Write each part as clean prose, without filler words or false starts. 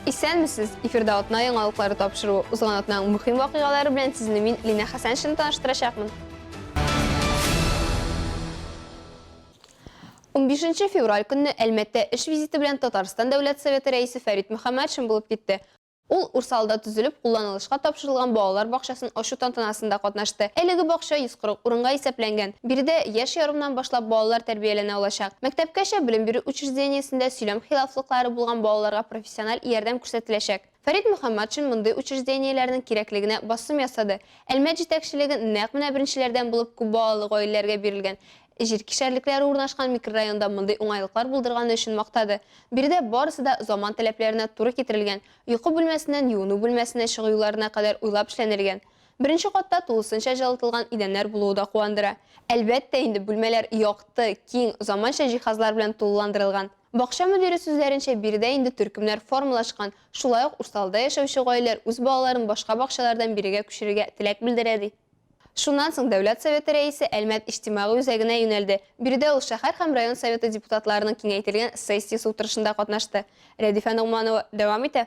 Исәнмесез! Эфирда атна яңалыклары тапшыруы. Узган атнаның мөһим вакыйгалары белән сезне мин, Линә Хәсәншина таныштырачакмын. 15 февраль көнне Әлмәттә эш визиты белән Татарстан Дәүләт Советы Рәисе Фәрит Мөхәммәтшин булып китте. Ул Урсалда төзелеп, кулланылышка тапшырылган балалар бакчасын ачу тантанасында катнашты. Әлеге бакча 140 урынга исәпләнгән. Биредә яшь ярымнан башлап балалар тәрбияләнә алачак. Мәктәпкәчә белем бирү учреждениесендә сөйләм хилафлыклары булган балаларга профессиональ ярдәм күрсәтеләчәк. Фәрит Мөхәммәтшин мондый учреждениеләрнең кирәклегенә басым ясады. Әлмәт җитәкчелеге нәкъ менә беренчеләрдән булып күп балалы гаиләләргә бирелгән җир кишәрлекләре урнашкан микрорайонда мондый уңайлыклар булдырганы өчен мактады. Биредә барысы да заман таләпләренә туры китерелгән, йокы бүлмәсеннән юыну бүлмәсенә чыгу юлларына кадәр уйлап эшләнелгән. Беренче катта тулысынча җылытылган идәннәр булуы да куандыра. Әлбәттә инде, бүлмәләр якты, киң, заманча җиһазлар белән тулыландырылган. Бакча мөдире сүзләренчә, биредә инде төркемнәр формалашкан, шулай ук Урсалда яшәүче гаиләләр үз балаларын башка бакчалардан бирегә күчерергә теләк белдерә, ди. Шуннан соң Дәүләт Советы Рәисе Әлмәт иҗтимагый үзәгенә юнәлде. Биредә ул шәһәр һәм район Советы депутатларының киңәйтелгән сессиясе утырышында катнашты. Рәдифә Ногманова дәвам итә.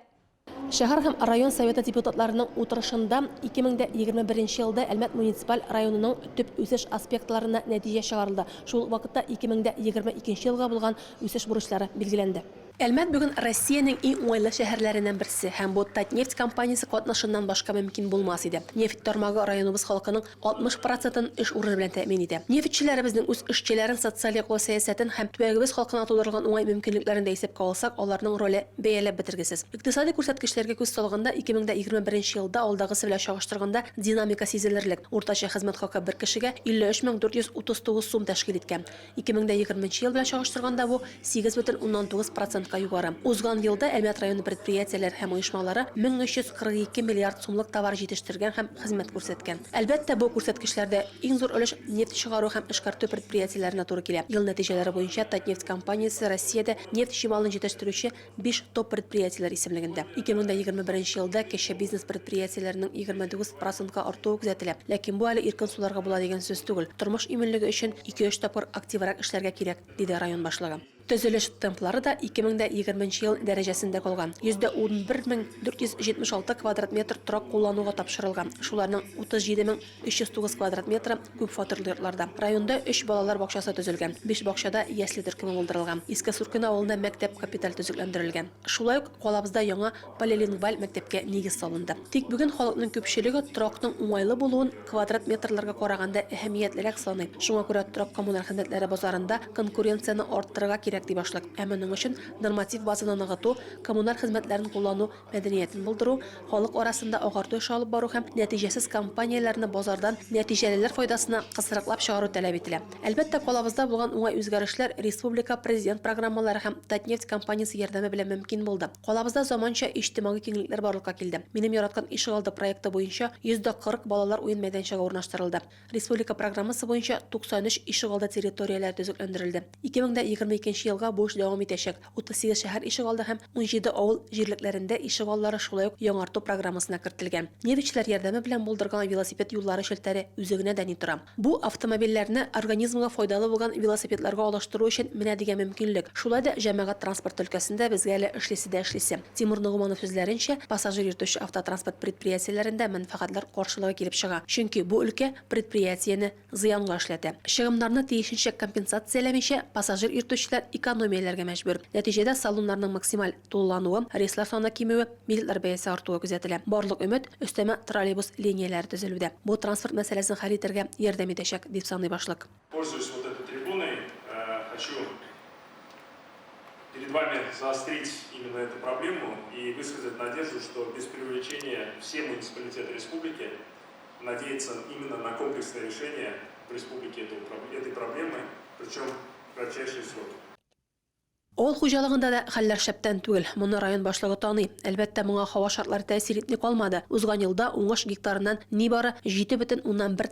Шәһәр һәм район Советы депутатларының утырышында 2021 елда Әлмәт муниципаль районының төп үсеш аспектларына нәтиҗә чыгарылды, шул ук вакытта 2022 елга булган үсеш бурычлары билгеләнде. Әлмәт бүген Россиянең иң уңайлы шәһәрләреннән берсе һәм бу Татнефть компаниясе катнашыннан башка мөмкин булмас иде. Нефть тармагы районыбыз халкының 60 процентын эш урыны белән тәэмин итә. Нефтьчеләребезнең үз эшчеләрен социаль яклау сәясәтен һәм төбәгебез халкына тудырылган уңай мөмкинлекләрен дә исәпкә алсак, аларның роле бәяләп бетергесез. Икътисади күрсәткечләргә күз салганда, 2021 елда алдагысы белән чагыштырганда динамика сизелерлек. Уртача хезмәт хакы бер кешегә 53 439 сум тәшкил иткән. 2020 нче ел белән чагыштырганда бу 8,9 процентка югары. Узган елда Әлмәт районы предприятиеләре һәм оешмалары 1342 миллиард сумлык товар җитештергән һәм хезмәт күрсәткән. Әлбәттә, бу күрсәткечләрдә иң зур өлеш нефть чыгару һәм эшкәртү предприятиеләренә туры килә. Ел нәтиҗәләре буенча Татнефть компаниясе Россиядә нефть чималын җитештерүче Биш топ-предприятиеләр исемлегендә. 2021 елда кече бизнес предприятиеләренең 29 процентка артуы күзәтелә. Ләкин бу әле иркен суларга була дигән сүз түгел. Тормыш иминлеге өчен ике-өч тапкыр активрак эшләргә кирәк, диде район башлыгы. Төзелеш темплары да 2020 ел дәрәҗәсендә калган. 111 476 квадрат метр торак куллануга тапшырылган, шуларның 37 мең 309 квадрат метры, күп фатирлы йортларда. Районда өч балалар бакчасы төзелгән, биш бакчада ясле төркеме булдырылган. Иске Суркино авылында мәктәп капиталь төзекләндерелгән. Шулай ук калабызда яңа полилингваль мәктәпкә нигез салынды. Тик бүген халыкның күпчелеге торакның уңайлы булуын квадрат метрларга караганда әһәмиятлерәк саный. Шуңа күрә торак-коммуналь хезмәтләре базарында конкуренцияне арттырырга кирәк, ди башлык. Ә моның өчен норматив базаны ныгыту, коммуналь хезмәтләрен куллану мәдәниятен булдыру, халык арасында агарту эше алып бару һәм нәтиҗәсез компанияләрне базардан нәтиҗәлеләр файдасына кысрыклап чыгару таләп ителә. Әлбәттә, калабызда булган уңай үзгәрешләр республика Президент программалары һәм Татнефть компаниясе ярдәме белән мөмкин булды. Калабызда заманча иҗтимагый киңлекләр барлыкка килде. Минем яраткан ишегалды проекты буенча 140 балалар уен мәйданчыгы урнаштырылды. Республика программасы буенча 93 ишегалды территорияләре төзекләндерелде. 2022 елга бу эш дәвам итәчәк. 38 шәһәр ишегалды һәм 17 авыл җирлекләрендә ишегаллары шулай ук яңарту программасына кертелгән. Нефтьчеләр ярдәме белән булдырган велосипед юллары челтәре үзе генә дә ни тора. Бу, автомобильләрне организмга файдалы булган велосипедларга алыштыру өчен менә дигән мөмкинлек. Шулай да җәмәгать транспорты өлкәсендә безгә әле эшлисе дә эшлисе. Тимур Ногуманов сүзләренчә, пассажир йөртүче автотранспорт предприятиеләрендә мәнфәгатьләр каршылыгы килеп чыга, чөнки бу өлкә предприятиене зыянга эшләтә. Чыгымнарны тиешенчә компенсацияләмичә, пассажир йөртүчеләр экономияләргә мәҗбүр. Нәтиҗәдә салоннарның максималь тулылануы, рейслар саны кимүе, билетлар бәясе артуы күзәтелә. Барлык өмет, өстәмә троллейбус линияләре төзелүдә. Бу транспорт мәсьәләсен хәл итәргә ярдәм итәчәк, дип саный башлык. Пользуясь вот этой трибуной, хочу перед вами заострить именно эту проблему и высказать надежду, что без преувеличения все муниципалитеты республики надеются именно на комплексное решение в республике этой проблемы, причем в кратчайшие сроки. Авыл хуҗалыгында да хәлләр шәптән түгел. Моны район башлыгы таный. Әлбәттә, моңа һава шартлары тәэсир итми калмады. Узган елда уңыш гектарыннан нибары 7,1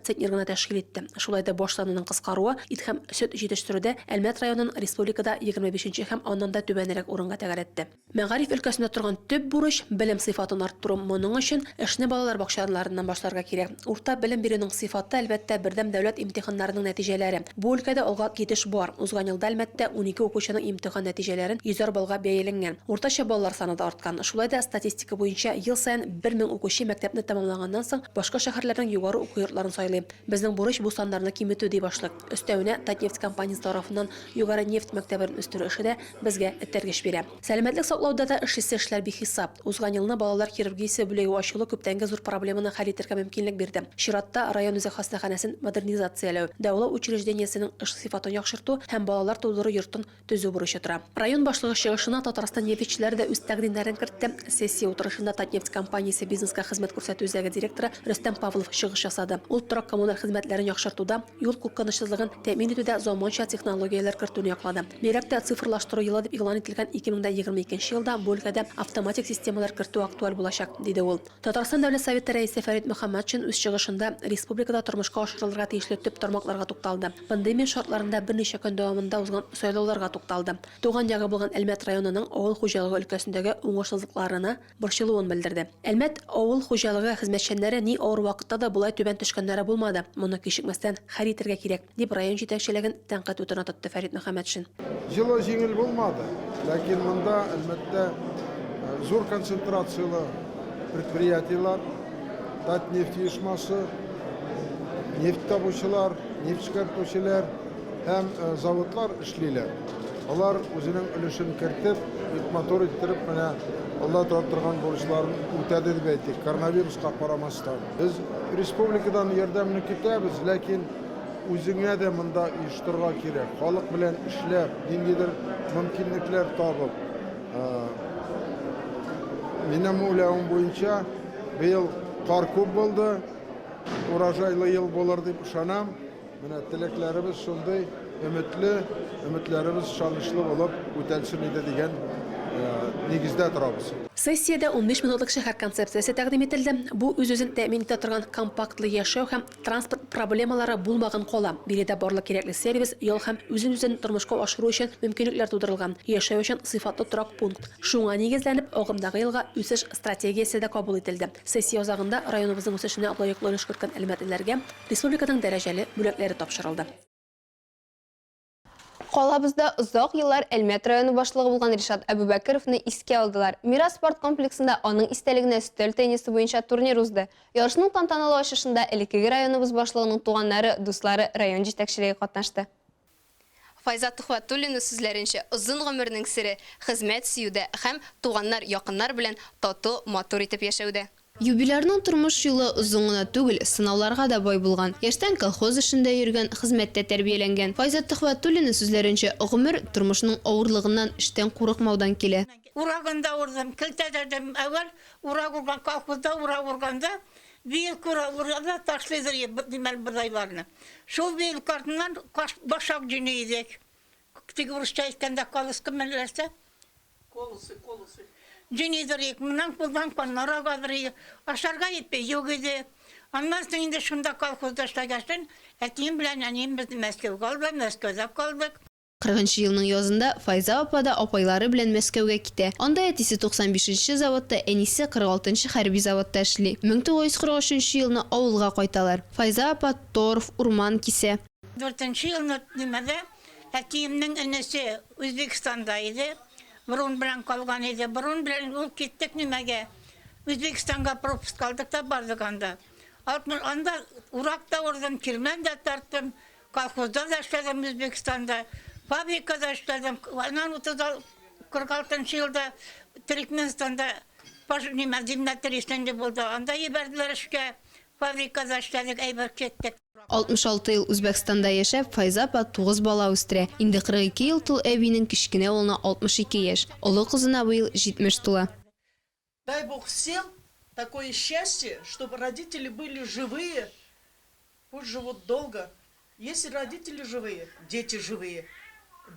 центнер гына тәшкил итте. Шулай да баш санының кыскаруы ит һәм сөт җитештерүдә Әлмәт районын республикада 25 нче һәм аннан да түбәнрәк урынга тәгәрәтте. Мәгариф өлкәсендә торган төп бурыч, белем сыйфатын арттыру. Моның өчен эшне балалар бакчаларыннан башларга кирәк. Урта белем бирүнең сыйфаты, әлбәттә, бердәм дәүләт имтиханнарының нәтиҗәләре. Бу өлкәдә алга китеш бар. Узган елда Әлмәттә 12 укучының имтихан нәтиҗәләре. нәтиҗәләрен йөзәр баллга бәяләнгән. Уртача баллар саны да арткан. Шулай да статистика буенча ел саен 1000 укучы мәктәпне тәмамлаганнан соң башка шәһәрләрнең югары уку йортларын сайлый. Безнең бурыч, бу саннарны киметү, ди башлык. Өстәвенә, Татнефть компаниясе тарафыннан югары нефть мәктәбен үстерү эше дә безгә этәргеч бирә. Сәламәтлек саклауда да эшлисе эшләр бихисап. Узган елны балалар хирургиясе бүлеге ачылу күптәнге зур проблеманы хәл итәргә мөмкинлек бирде. Чиратта, район үзәк хастаханәсен модернизацияләү, дәвалау учреждениесенең эш сыйфатын яхшырту һәм балалар тудыру йортын төзү бурычы тора. Район башлыгы чыгышына Татарстан нефтьчеләре дә үз тәкъдимнәрен кертте. Сессия утырышында Татнефть компаниясе бизнеска хезмәт күрсәтү үзәге директоры Рөстәм Павлов чыгыш ясады. Ул торак-коммуналь хезмәтләрен яхшыртуда, юл куркынычсызлыгын тәэмин итүдә заманча технологияләр кертүне яклады. Бигрәк тә цифрлаштыру елы дип игълан ителгән 2022 елда бу өлкәдә автоматик системалар кертү актуаль булачак, диде ул. Татарстан Дәүләт Советы Рәисе Фәрит Мөхәммәтшин үз чыгышында республикада тормышка ашырылырга тиешле төп тармакларга тукталды. Пандемия шартларында берничә көн дәвамында узган сайлауларга тукталды. Туган ягы булган Әлмәт районының авыл хуҗалыгы өлкәсендәге уңышсызлыкларына борчылуын белдерде. Әлмәт авыл хуҗалыгы хезмәтчәннәре ни авыр вакытта да болай түбән төшкәннәре булмады, моны кичекмәстән хәл итәргә кирәк, дип район җитәкчелеген тәнкыйть утына тотты Фәрит Мөхәммәтшин. Җылы җиңел булмады, ләкин монда, Әлмәттә, зур концентрацияле предприятиеләр, Татнефть оешмасы, нефть табучылар, нефть эшкәртүчеләр һәм заводлар эшлиләр. Алар үзенең өлешен кертеп, бик матур иттереп менә алда тора торган бурычларын үтәде дип әйтик, коронавируска карамастан. Без республикадан ярдәмне көтәбез, ләкин Үзеңә дә монда оештырырга кирәк. Халык белән эшләп, ниндидер мөмкинлекләр табып. Минем уйлавым буенча, быел кар күп булды, урожайлы ел булыр дип ышанам. Менә теләкләребез шундый өметле, өметләребез ышанычлы булып үтәлсен иде дигән нигездә торабыз. Сессиядә 15 минутлык шәһәр концепциясе тәкъдим ителде. Бу үз-үзен тәэмин итә торган компактлы яшәү һәм Транспорт проблемалары булмаган кала. Биредә барлык кирәкле сервис, ял һәм үзен-үзен тормышка ашыру өчен мөмкинлекләр тудырылган, яшәү өчен сыйфатлы торак пункт. Шуңа нигезләнеп, агымдагы елга үсеш стратегиясе дә кабул ителде. Сессия азагында районыбызның үсешенә лаеклы өлеш керткән әлмәтлеләргә республиканың дәрәҗәле бүләкләре тапшырылды. Калабызда озак еллар Әлмәт районы башлыгы булган Ришат Әбүбәкеровны искә алдылар. Мирас спорт комплексында аның истәлегенә өстәл теннисы буенча турнир узды. Ярышның тантаналы ачышында элеккеге районыбыз башлыгының туганнары, дуслары, район җитәкчелеге катнашты. Файза Төхвәтуллина сүзләренчә, озын гомернең сере, хезмәт сөюдә һәм туганнар, якыннар белән тату, матур итеп яшәүдә. Юбилярның тормыш юлы озын гына түгел, сынауларга да бай булган. Яшьтән колхоз эшендә йөргән, хезмәттә тәрбияләнгән. Файза Төхвәтуллина сүзләренчә, гомер, тормышның авырлыгыннан, эштән курыкмаудан килә. Урагын да урдым, көлтә дә дим. Әүвәл урак урган, колхозда урак урганда, веялка ура да ташлыйдыр димәл бодайларны. Шул веялка артыннан башак җыйный идек. Теге урысча әйткәндә колоска нәрсә? Колосы, колосы. Җыйныйдыр, моннан кулдан каннар агадыр. Ашарга ипи юк иде. Аннан соң инде шунда колхозда эшләгәчтен, әтием белән әнием безне Мәскәүгә алдылар, Мәскәүдә калдык. Кырыгынчы елның язында Файза апа да апайлары белән Мәскәүгә китә. Анда әтисе 95 нче заводта, әнисе 46 нчы хәрби заводта эшли. 1943 нче елны авылга кайталар. Файза апа торф, урман кисә. Дүртенче елны нимәдә әтиемнең энесе Үзбәкстанда иде, Брун белән калган иде. Брун белән ул киттек нимәгә, Үзбәкстанга пропуск алдык та бардык анда. Алтмыш, анда урак та урдым, кирмән дә тарттым, колхозда да эшләдем Үзбәкстанда, фабрикада эшләдем. Аннан 46 нчы елда Төрекмәнстанда нимә, землетрясение булды, анда җибәрделәр эшкә. Фабрикада эшләдек, әйбер чиктек. 66 ел Үзбәкстанда яшәп, Файза апа тугыз бала үстерә. Инде 42 ел тол әбинең кечкенә улына 62 яшь, олы кызына быел 70 тула. Дай Бог всем такое счастье, чтобы родители были живые, пусть живут долго. Если родители живые, дети живые,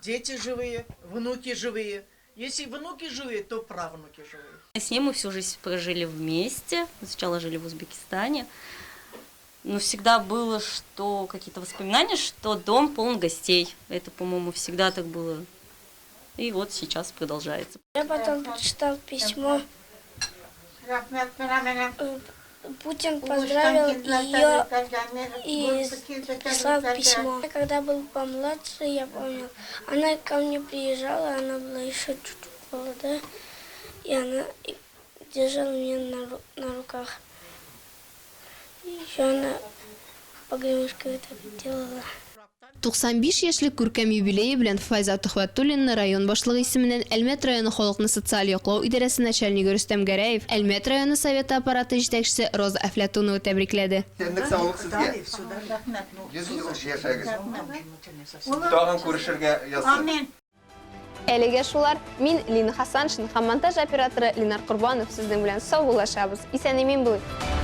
дети живые, внуки живые. Если внуки живые, то правнуки живые. С ним мы всю жизнь прожили вместе. Сначала жили в Узбекистане. Но всегда было, что какие-то воспоминания, что дом полон гостей. Это, по-моему, всегда так было. И вот сейчас продолжается. Я потом прочитал письмо. Путин поздравил ее и прислал письмо. Когда был помладше, я помню, она ко мне приезжала, она была еще чуть-чуть молодая, и она держала меня на руках. И еще она погремушкой так делала. 95 яшьлек күркәм юбилее белән Файза Төхвәтуллинны район башлыгы исеменнән Әлмәт районы халыкны социаль яклау идарәсе начальнигы Рөстәм Гәрәев, Әлмәт районы Советы аппараты җитәкчесе Роза Әфләтунова тәбрикләде. Исәнлек саулык сезгә. 100 ел яшәгез. Тагын күрешергә язсын. Әлегә шулар. Мин Лина Хасаншин һәм монтаж операторы Ленар Корбанов сезнең белән саубуллашабыз. Исән-имин булыйк.